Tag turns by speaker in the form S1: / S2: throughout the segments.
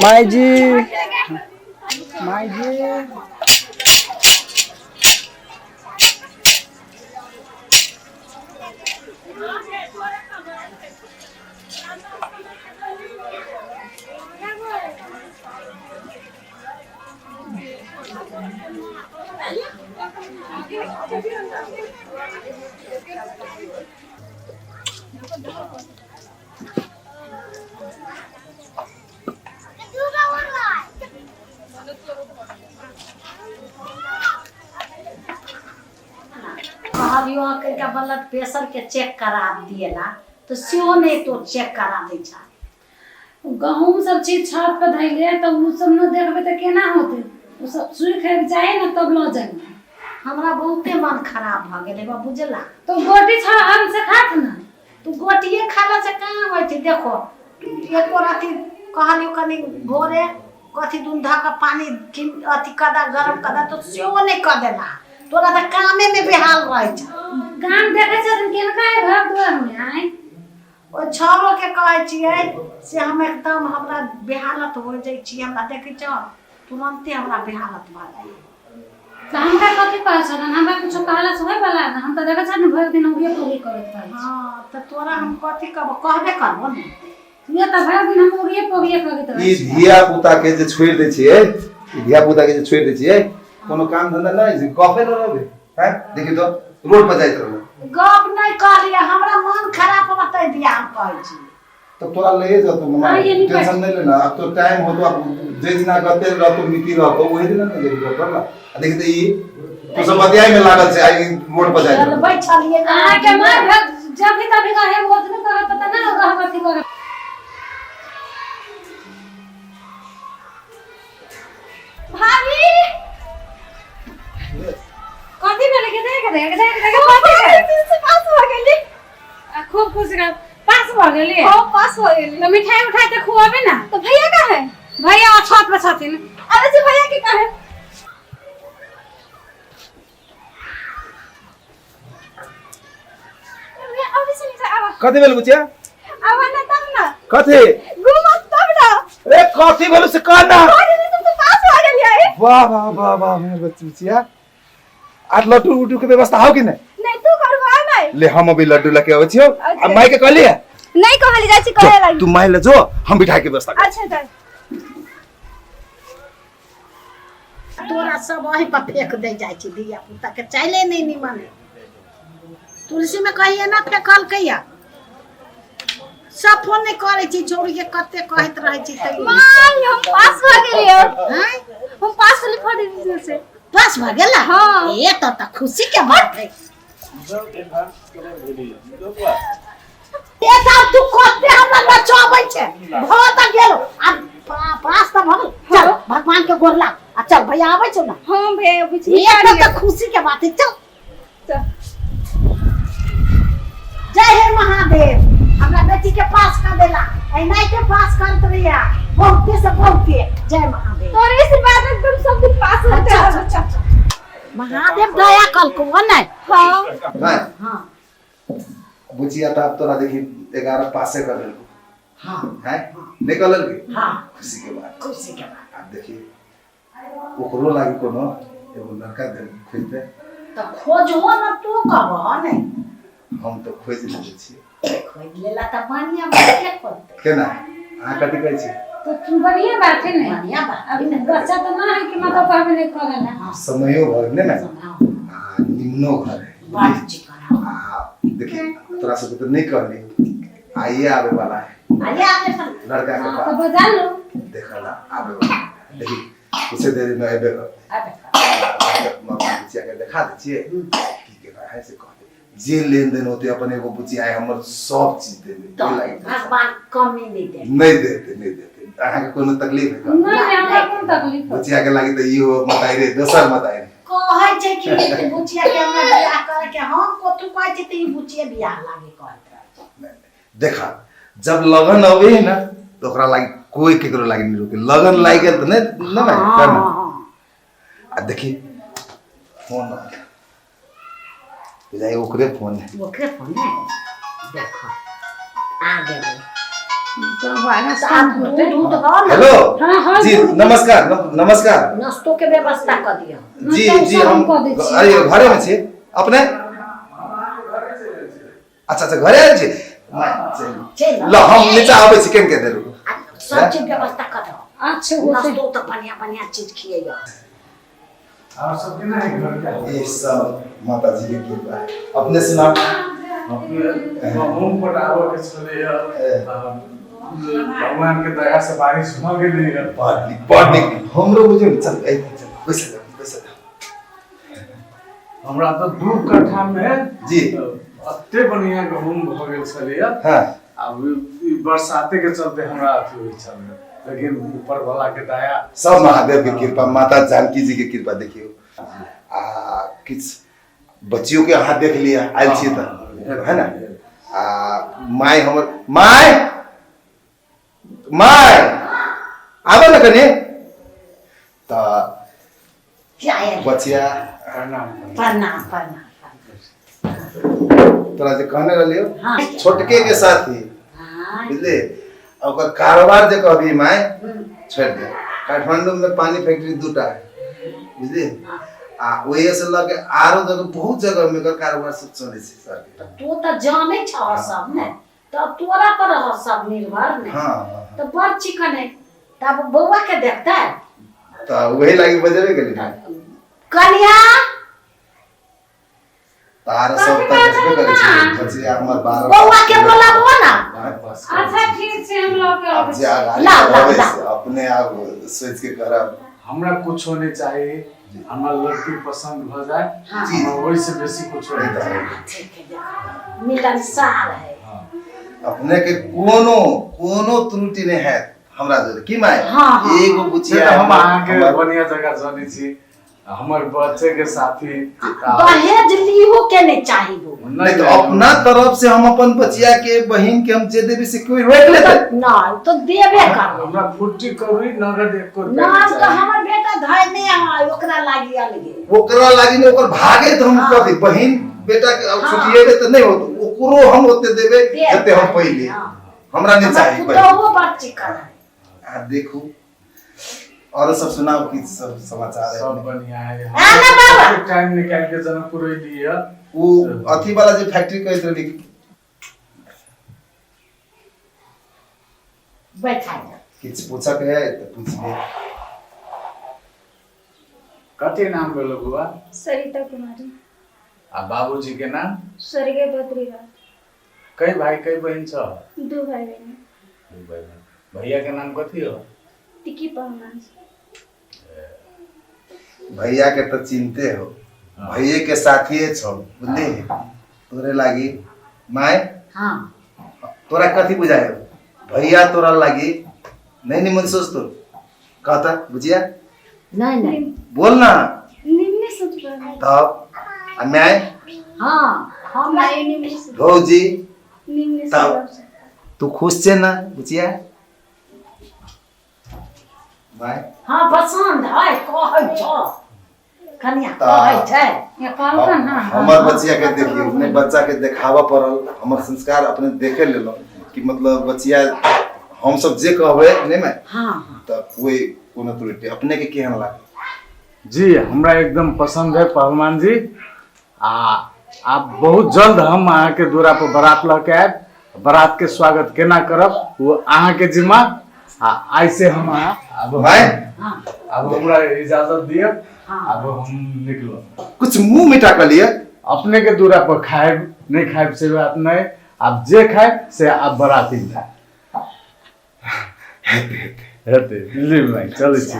S1: माई जी, माई जी।
S2: कहलियो कनिका blood pressure के चेक करा दिएला तऽ सेहो नहि तो चेक करा दै छ।
S3: गहूँम सब चीज छत पर धैले तऽ उ सब न देखबै तऽ केना होतै? उ सब सुखि जाए ने तब लऽ जाइमे।
S2: हमरा बहुते मन खराब भऽ गेलै बा, बुझला?
S3: तो गोटी छ हम से खात न।
S2: तू गोटिए खाला से कहाँ होइ छै? देखो, एको रति कहलियो कनि भोरे कथी दून धऽ कऽ पानी अथी कदा गरम कदा तऽ सेहो नहि कऽ देला। तोरा तऽ कामे मे बेहाल रहै छ।
S3: गाम देखै छथिन केनका है घर दुआर में आय।
S2: ओहि छौड़ोके कहै छियै से हम एकदम हमरा बेहालत हो जाइ छी, हमरा देखै छ तुरन्ते हमरा बेहालत भऽ जाइ।
S3: तऽ हमरा कथी कहै छथिन? हमरा कुछो कहला से होय वाला ना? हम तऽ देखै छथिन भरि दिन उगे पुगी करैत रहै छी।
S2: हँ, तऽ तोरा हम कथी कहबो? कहबे करबो ने।
S3: उहे तऽ भरि दिन हम उगे पुगिए करैत रहै
S4: ई
S3: छी।
S4: धिया पुता के जे छोड़ि दै छियै, ई धिया पुता के जे छोड़ि दै छियै, कोनो काम धंधा नहि छै, गपे ल रहबै हैं। देखी तो रोड पर जाइत रहबै।
S2: गप नहि कहलियै, हमरा मन खराब होतै दिया हम कहै छी।
S4: तब तोरा ले जतो मामा,
S3: हाँ, ये नहीं।
S4: टेंशन नहीं लेना। अब तो टाइम हो तो अब जे दिना गते रहतो मिति रहतो वही दिना ने जेबी डॉक्टर ला। आ देखी तो ई तो सब बतियाई में लागल छै, आई रोड पर जाइत रहबै।
S2: चलबै छलियै।
S3: अहाँके मार भग जब भी तभी रहे ओतने करे पता ना होगा हम अथी करे।
S5: भाभी।
S3: कथी भेलै के? देख देख देख देख, कथी भेलै?
S5: से पास भऽ गेली।
S3: आ, खूब खुश रह। पास भऽ गेली?
S5: हाँ, पास भऽ गेली।
S3: तऽ मिठाई उठाई तऽ खुआबे ना।
S5: तऽ भैया कहाँ है?
S3: भैया छत पर छथिन।
S5: अरे जी, भैया के कहाँ है? भैया, अभी से नीचे आवा।
S4: कथी भेल बुचिया?
S5: आवा ना तब ना।
S4: कथी?
S5: घूमो तब ना।
S4: ए, कथी भेल से कह ना।
S5: अरे नहीं, तुम तो पास भऽ गेलियै।
S4: वाह वाह वाह वाह हमर बच्ची बुचिया। आज लड्डू उड्डू के व्यवस्था हो कि नहीं?
S5: नहीं, तू करवा नहीं।
S4: ले, हम अभी लड्डू लेके आबै छियौ।
S5: अच्छा।
S4: आ माई के कहलियै?
S5: नहीं कहली, जाइ छी कहे लागी।
S4: तू माई ले जो, हम बिठाई के व्यवस्था करब।
S5: अच्छा, चल।
S2: तोरा सब अही पर फेंक दे जाइ छी। धिया पुता के चाइले नहि निमन है। तुलसी में कहिए ना फेंकलकै। सब फोन नहि करै छी छौड़ी के, कते कहैत रहै छी तैयो।
S5: माय, हम पास भऽ गेलियै।
S2: हैं?
S5: हम पास होली फर्स्ट डिवीजन से।
S2: पास भऽ गेला?
S5: हाँ।
S2: ए तऽ खुशी के बात है। ए साहब, तू कते हमरा नचबै छै? भऽ तऽ गेल, आब पास तऽ भऽ गेल। चल, भगवान के गोर लाग आ चल, भैया आबै छौ ना?
S5: हाँ भैया, अबै छी।
S2: ए तऽ खुशी के बात है, चल।
S5: चल।
S2: जय हे महादेव, हमरा बेटी के पास कर देला। एनाहिते पास करत रहिया, बहुते से बहुते। जय महादेव।
S5: तोरे आशीर्वाद एकदम सब दिन पास होते।
S2: अच्छा अच्छा अच्छा, महादेव दया कलको नहीं?
S5: हाँ।
S4: नहीं।
S2: हाँ।
S4: बुचिया, तऽ आब तोरा देखी 11 पासे कर लेलको।
S2: हाँ।
S4: हैं, नहीं कर लेलकै?
S2: हाँ।
S4: खुशी के बात।
S2: खुशी के बात।
S4: आब देखी ओकरो लागी कोनो एगो लड़का दे खोजते।
S2: तऽ खोजहो न, तू कहबह नहीं?
S4: हम तऽ खोजि लेने छियै।
S2: खोज लेला तऽ बढ़िया बात, के खोजतै?
S4: केना, अहाँ कथी कहै छी?
S3: तो तू बढ़िया बात है ने?
S2: बढ़िया बात।
S3: अभी बच्चा तो ना है कि मतलब कहबे नहीं करेला।
S4: समयो भऽ गेल ने?
S2: समाओ।
S4: आ निम्नो घर है।
S2: बड़ चिकन।
S4: आ देखी, तोरा सबके तऽ नहि कहली, आइए आबे वाला है।
S2: आइए आबे पर।
S4: लड़का के
S3: हाँ, तो
S4: पास
S3: बजा लो।
S4: देखला आबे वाला है। देखी, कुछ देरी में अयबे करतै।
S2: आबे कर।
S4: बुचिया के देखा दै छियै की केना है से कहते, जे लेन देन होते अपन एगो बुचिया है हमर, सब चीज देबै।
S2: तऽ
S4: ओहि लागि
S2: भगवान कमी नहि दे।
S4: नहि देते, नहि देते। अहाँके कोनो तकलीफ है?
S3: नहीं नहीं, हमरा कोन तकलीफ है?
S4: बुचिया के लागि तऽ इहो मताई रे, दोसर मताई रे।
S2: कहै छै कि बुचिया के हमरा बियाह करे के, हम कथू कहै छै तऽ ई बुचिया बियाह लागे कहैत रहै छै।
S4: देखा, जब लगन अबे है ना तो ओकरा लागि कोई केकरो लागि नहीं रोके। लगन लागि गेल तऽ नहीं ना भाई करना। आ देखी, फोन आयल। बुझाइ ओकरे फोन है।
S2: ओकरे फोन है, देखो आ गेलै।
S3: तब आगा
S2: तऽ आब
S3: शाम होतै।
S2: दूध उध हौ ने?
S4: हेलो।
S3: हाँ, हाँ,
S4: जी
S3: दूध-
S4: नमस्कार, नमस्कार।
S2: नाश्तो के व्यवस्था कऽ दिअ।
S4: जी।
S3: नाश्ता
S4: जी
S3: उस्ता
S4: हम
S3: हम कऽ दै छियै।
S4: अरे घरे में छी अपने? अच्छा अच्छा, घरे आयल छी।
S2: चलि।
S4: ल हम नीचा आबै छी, केन के देर रुकू।
S2: आ सब चीज व्यवस्था कऽ दो।
S3: अच्छा होतै।
S2: नाश्तो तऽ बढ़िया बढ़िया चीज खियैया।
S1: और सब केना है घर के?
S4: ई सब माता जी के कृपा है। अपने सुनाओ।
S1: अपने गहूम पटाबऽ के छलैया, भगवान के दया से बारिश भऽ गेलैया।
S4: बड़ नीक, बड़ नीक। हमरो बुझियौ ने, चल एहि चल, बैसल जाउ, बैसल जाउ।
S1: हमरा तऽ 2 कट्ठा में
S4: जी।
S1: एते बढ़िया गहूम भऽ गेल छलैया। आब ई बरसाते के चलते हमरा अथी होइ छलै, लेकिन ऊपर वाला के दया।
S4: सब महादेव के कृपा, माता जानकी जी के कृपा। देखियौ, आ किछु बच्चियों के अहाँ देख लिअ, आयल छियै तऽ है ने। आ माय, हमर माय, माय आबऽ ने कनि तऽ।
S2: क्या?
S4: बचिया।
S1: प्रणाम।
S2: प्रणाम, प्रणाम।
S4: तोरा जे कहने रहलियौ, छोटके के साथी। बुझली, आ ओकर कारोबार जे कहबी माय, छोड़ि दे। काठमांडू में पानी फैक्ट्री दूटा है, बुझली, आ ओहि से लऽ के आरो जगह, बहुत जगह में एकर कारोबार सब चलै छै सर के।
S2: तऽ तू तऽ जानै छह सब ने, तऽ तोरा पर रह सब निर्भर ने।
S4: हाँ हाँ।
S2: तऽ बड़ चिकन है, तब बौआ के देखतै।
S4: तऽ वही लागि बजेबे केली।
S2: कनिया।
S4: तार सब तऽ देखबे करै छै बचिया हमर 12
S2: बौआ के बोलाबो ना।
S1: बस।
S3: अच्छा ठीक छै, हम लऽ के
S4: आब
S3: अबै
S4: जे
S3: छी।
S4: अगाड़ी
S2: ला, ला,
S4: रहबै
S2: ला।
S4: से अपने आप सोचि के करब।
S1: हमरा कुछो नहीं चाहिए, हमरा लड़की पसंद भऽ जाए।
S4: जी।
S1: हमरा ओहि से बेसी कुछो नहीं चाहिए।
S2: ठीक है, देखो मिलनसार है।
S1: हाँ।
S4: अपने के कोनो कोनो त्रुटि नहीं है हमरा जोरे की माय?
S2: हाँ।
S4: एगो
S1: से
S4: बुचिया
S1: तऽ हम अहाँके
S4: हमर-
S1: बढ़िया जगह जनै छी, हमर बच्चे के साथी।
S2: दहेज लीहो के नहीं चाही वो।
S4: नहीं तो अपना तरफ से हम अपन बचिया के, बहिन के हम जे देबी से कोई रोक लेते?
S2: नहीं तो देबे करबै।
S1: हमरा फुट्टी कौड़ी नगद एको रुपया
S2: ना
S1: नहीं
S2: तो
S1: चाही।
S2: हमर बेटा धय नहीं है, ओकरा लागी अलगे।
S4: ओकरा लागी ने, ओकर भागे तो हम कथी बहिन बेटा के अब छुटिएबे तऽ नहीं होत, ओकरो हम ओते देबे
S2: देब।
S4: जते हम पहिले। हमरा नहीं
S2: हमर
S4: चाही बहिन।
S2: पुतोहुओ बड़ चिकन है।
S4: आ देखू, और सब सुनाओ की सब समाचार है?
S1: सब बढ़िया है।
S2: आ ना बाबा।
S1: टाइम निकाल के जनकपुर अयली है।
S4: वो अथी वाला जे फैक्ट्री कहैत रहली।
S2: बैठा जा।
S4: किछु पूछक है तऽ पूछ ले।
S1: कथी नाम भेलो बुआ?
S5: सरिता कुमारी।
S1: आ बाबूजी के नाम?
S5: स्वर्गीय बद्रीराज।
S1: कई भाई कई बहन छ?
S5: 2 भाई बहन।
S1: 2 भाई बहन। भैया के नाम कथी हो?
S5: टिकी पहलवान।
S4: भैया के तो चिन्हते हो, भैये के साथिये छौ, बुझली, तोरे लागी my. तोरा कथी बुझायो भैया तोरा लागी नहीं निमन सोच तो कहता बुझिया?
S2: नहीं नहीं।
S4: बोल ना।
S5: निम्न सोच रहा।
S4: तब आ my?
S2: हाँ, हमरा
S5: नहीं, निम्न सोच।
S4: भौजी।
S5: निम्न
S4: तब।
S5: सोच।
S4: तू खुश छे ना बुझिया my?
S2: हाँ, पसंद है, कहै छौ कनिया, कहै छै।
S3: या कहलखन, हाँ।
S4: हमर बचिया के देखियो, अपने बच्चा के देखाबऽ पड़ल। हमर संस्कार अपने देखे लेलहुँ कि मतलब बचिया हम सब जे कहबै नहीं मैं
S2: हाँ।
S4: तऽ कोई कोनो त्रुटि अपने के केहन लागे?
S1: जी, हमरा एकदम पसंद है पहलवान जी। आ आब बहुत जल्द हम अहाँके दूरा पर बारात लऽ के आयब। बारात के स्वागत केना करब वो अहाँके जिम्मा। आ आइ से हम अहाँ आब
S4: भाई।
S1: आब हमरा इजाजत दिअ, आब हम निकलब।
S4: कुछ मुंह मीठा कर लिए।
S1: अपने के दूरा पर खायब नहीं खायब से बात नहीं, आब जे खायब से आब बराती खायब। हेतै, ली भाइ, चलै छी,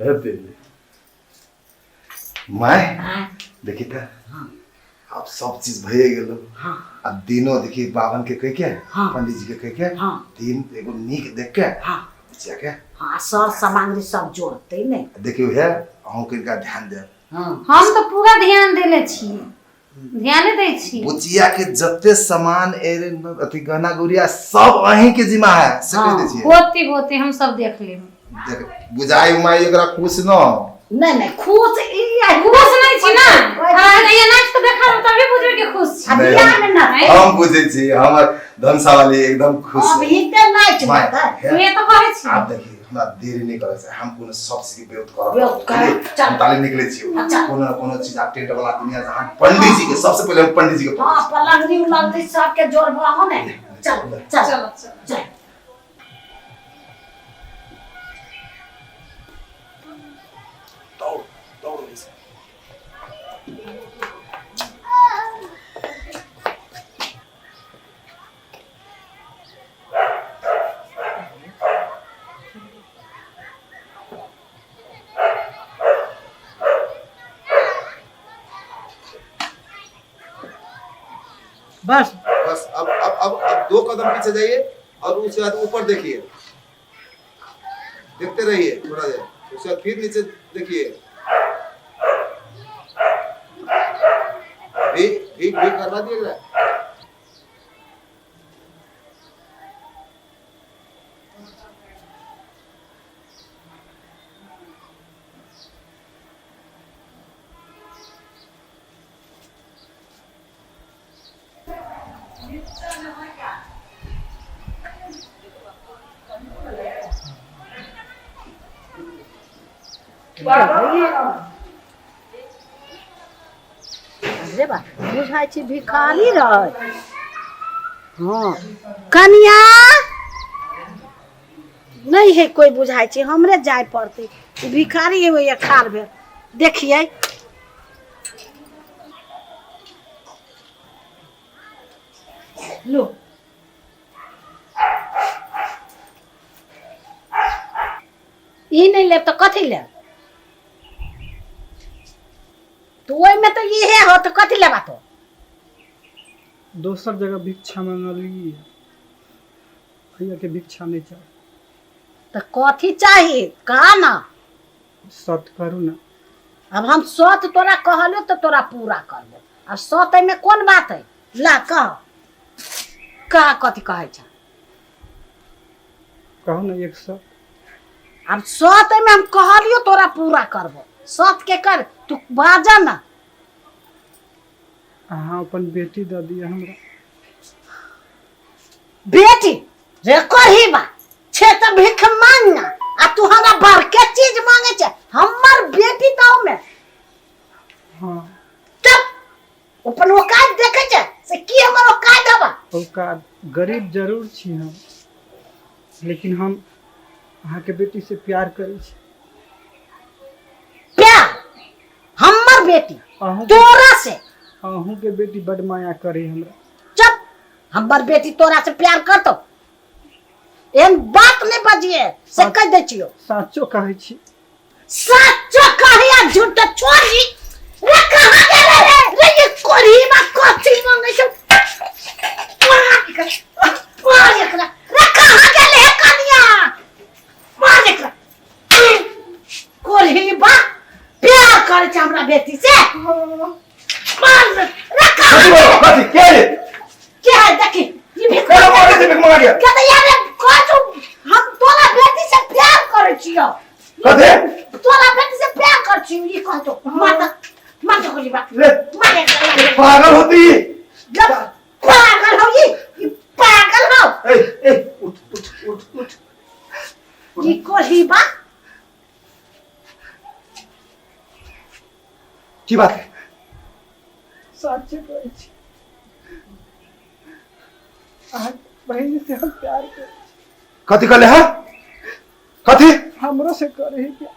S1: हेतै।
S4: My, देखी त आब सब चीज भइए गेलो। आब दिनो देखी, बाबन के कह के, पंडित जी के कह के, दिन एगो नीक देख के बचिया के।
S2: हाँ, सर सामग्री सब जोड़ते ने।
S4: देखियो हे, अहूँ किनका ध्यान देब।
S3: हम तऽ पूरा ध्यान देले छी, ध्याने दै छी।
S4: बुचिया के जते सामान एरे अथी गहना गुड़िया सब अहीं के जिम्मा है से कह दै छियै।
S3: होते होते हम सब देख लेब।
S4: देख, बुझाइ उमाइ एकरा खुश न।
S2: नहीं नहीं, खुश ई
S3: खुश नहीं छी ना, अहाँ जहिया नाच के देखाब तभी बुझबै कि खुश छी।
S2: आ बियाह में ना।
S3: है
S4: हम बुझै छी हमर धनसा वाली एकदम खुश है।
S2: अभी ते नाच
S4: माय,
S2: लेतै।
S4: हे,
S3: ये तो कहै छी
S4: आब देखी हमरा देरी नहीं करे से हम कोनो सब चीज के विरोध करब
S2: विरोध करब,
S4: बुझलियै?
S2: चल।
S4: हम ताले निकले छी
S2: अच्छा।
S4: कोनो न कोनो चीज आब टेंट वाला दुनिया जहाँ पंडित जी के सबसे पहले हम पंडित जी के
S2: हाँ पलंगनी उलंगनी सबके जोड़बहो ने चल चल
S3: चलो चलो
S2: चल
S4: दौड़ दौड़ वैसे।
S6: बस
S4: बस अब दो कदम पीछे जाइए और उसके बाद ऊपर देखिए, देखते रहिए थोड़ा देर, उसके बाद फिर नीचे देखिए। भी भी भी करवा दिए गया।
S2: अरे बा बुझाइ छी भिखारी रहै। हँ कनिया नहि है कोइ, बुझाइ छै हमरे जाय पड़तै। ई भिखारी एगो ये खार भेल, देखियै। लो ई नहि लेब तऽ कथी लेब? तऽ ओहिमे तऽ इहे हो, तऽ कथी लेबा तो?
S6: दोसर जगह भिक्षा मंगलियै, भैया के भिक्षा नहीं चाही।
S2: तऽ कथी चाही कहा ना?
S6: सत करू ना।
S2: अब हम सत तोरा कहलो तऽ तोरा पूरा करबो। अब सत एहिमे कोन बात है? ला कह, कह कथी कहै छ?
S6: कहू ना एक सत।
S2: अब सत एहिमे हम कहलियो तोरा पूरा करबो, सत के कर, तू बाजा ना।
S6: अहाँ अपन बेटी दऽ दिअ हमरा।
S2: बेटी रे करही बा छे तऽ भीख मांगना आ तू हमरा बड़के चीज मांगे छे, हमर बेटी दाऊ में?
S6: हाँ।
S2: तब अपन औकात देखे छे से की हमर औकात हबा?
S6: औकात गरीब जरूर छी हम, लेकिन हम अहाँके बेटी से प्यार करै छी।
S2: प्यार हमर बेटी
S6: अहूँ
S2: तोरा से?
S6: अहूँ के बेटी बड माया करे हमरा।
S2: चुप, हमर बेटी तोरा से प्यार करतो एहन बात नहीं बजिए से कह दै छियो।
S6: साचो कहै छी।
S2: सच कही आ झूठ छोड़ी रे। कहाँ गेले रे? रे ये कोरी बा कथी मांगे छौ? मार एकरा, मार एकरा। रे कहाँ गेले हे कनिया? मार एकरा। कोरी बा प्यार करे छै हमरा बेटी से। मार रे, रे कहाँ
S4: कथी बोलो? कथी के रे?
S2: के है देखी ई भी
S4: कोना मारे छै भीख मंगा के?
S2: के तऽ यार कह हम तोरा बेटी से प्यार करे छियो।
S4: कथी?
S2: तोरा बेटी से प्यार कर छियो ई कह दो। माता माता कोरी बा
S4: ले
S2: मारे एकरा।
S4: पागल होती।
S2: जब पागल हो ई, ई पागल हो।
S4: ए ए उठ उठ उठ उठ।
S2: ई कोरी बा
S4: की बात है?
S6: साचे कहै छी, अहाँके बहिन से हम प्यार करै छी।
S4: कथी कहले है? कथी?
S6: हमरो से करे है प्यार।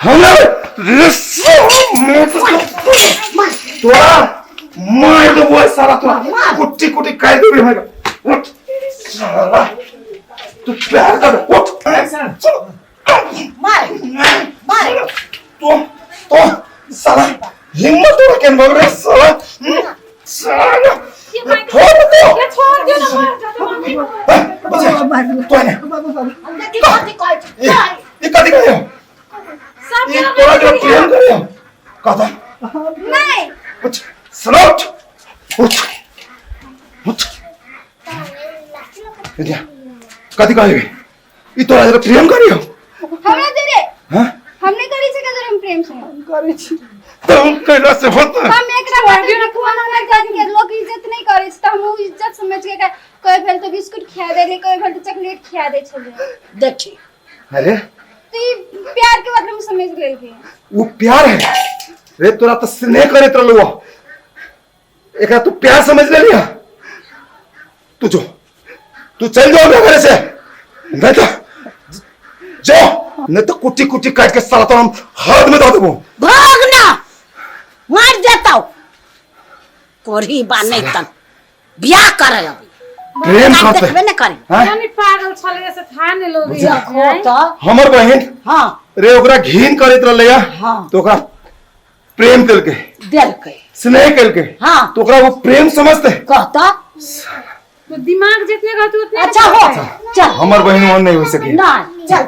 S4: हमरा रे तोरा मार देबो साला, तोरा कुट्टी कुट्टी काट देबे हमरा। उठ साला, तू प्यार कर, उठ। चलो।
S2: मार मार।
S4: तो तो साला हिम्मत तोरा केन भग रे साला साला छोड़ दो।
S3: छोड़ दियो ना, मार जाते मम्मी।
S4: बच्चा तो ने
S2: हम देखी कथी कहै छै।
S4: ये कथी कहे?
S3: सब
S4: ये तोरा जो प्रेम करे कथा
S5: नहीं।
S4: उठ सुनो, उठ उठ उठ। कथी कहे ई? तोरा जो प्रेम करियो?
S5: हमरा देरे
S4: हां।
S5: हम नहीं करी छै कदर हम प्रेम से।
S6: हम करै छी।
S4: तुम कैला से होता
S5: हम एकरा खातिर खाना नहीं कर के लोग इज्जत नहीं करे। बिस्कुट खिया देले, कभी भर तऽ चॉकलेट खिया दै छलै।
S2: देखी।
S4: अरे
S5: तऽ ई प्यार के मतलब समझ गेलखिन।
S4: वो प्यार है रे, तोरा तो स्नेह करैत रहलौ, एकरा तू प्यार समझ लेलिया। तू जो, तू चल जाओ मेरे घर से, नहीं तो जो, नहीं तो कुट्टी कुट्टी काट के साला तो हम हाथ में दऽ देबो।
S2: भाग ना, मार देतौ कोढ़ी बा नहीं तन बियाह करे अभी।
S4: प्रेम
S2: काज
S4: करते
S2: देखबे ने करे।
S4: हैं?
S3: यानी पागल छलै से था ने लोग।
S2: देखो तो।
S4: हमर बहिन
S2: हाँ।
S4: रे ओकरा घिन करैत रहलै।
S2: हाँ।
S4: तो ओकरा प्रेम केलकै,
S2: देलकै,
S4: स्नेह केलकै।
S2: हाँ।
S4: तो ओकरा वो प्रेम समझते।
S2: कहता।
S3: तो दिमाग जितने रहते उतने।
S2: अच्छा हो, चल।
S4: हमर बहिन ओहन नहीं हो सकी।
S2: नहीं, चल।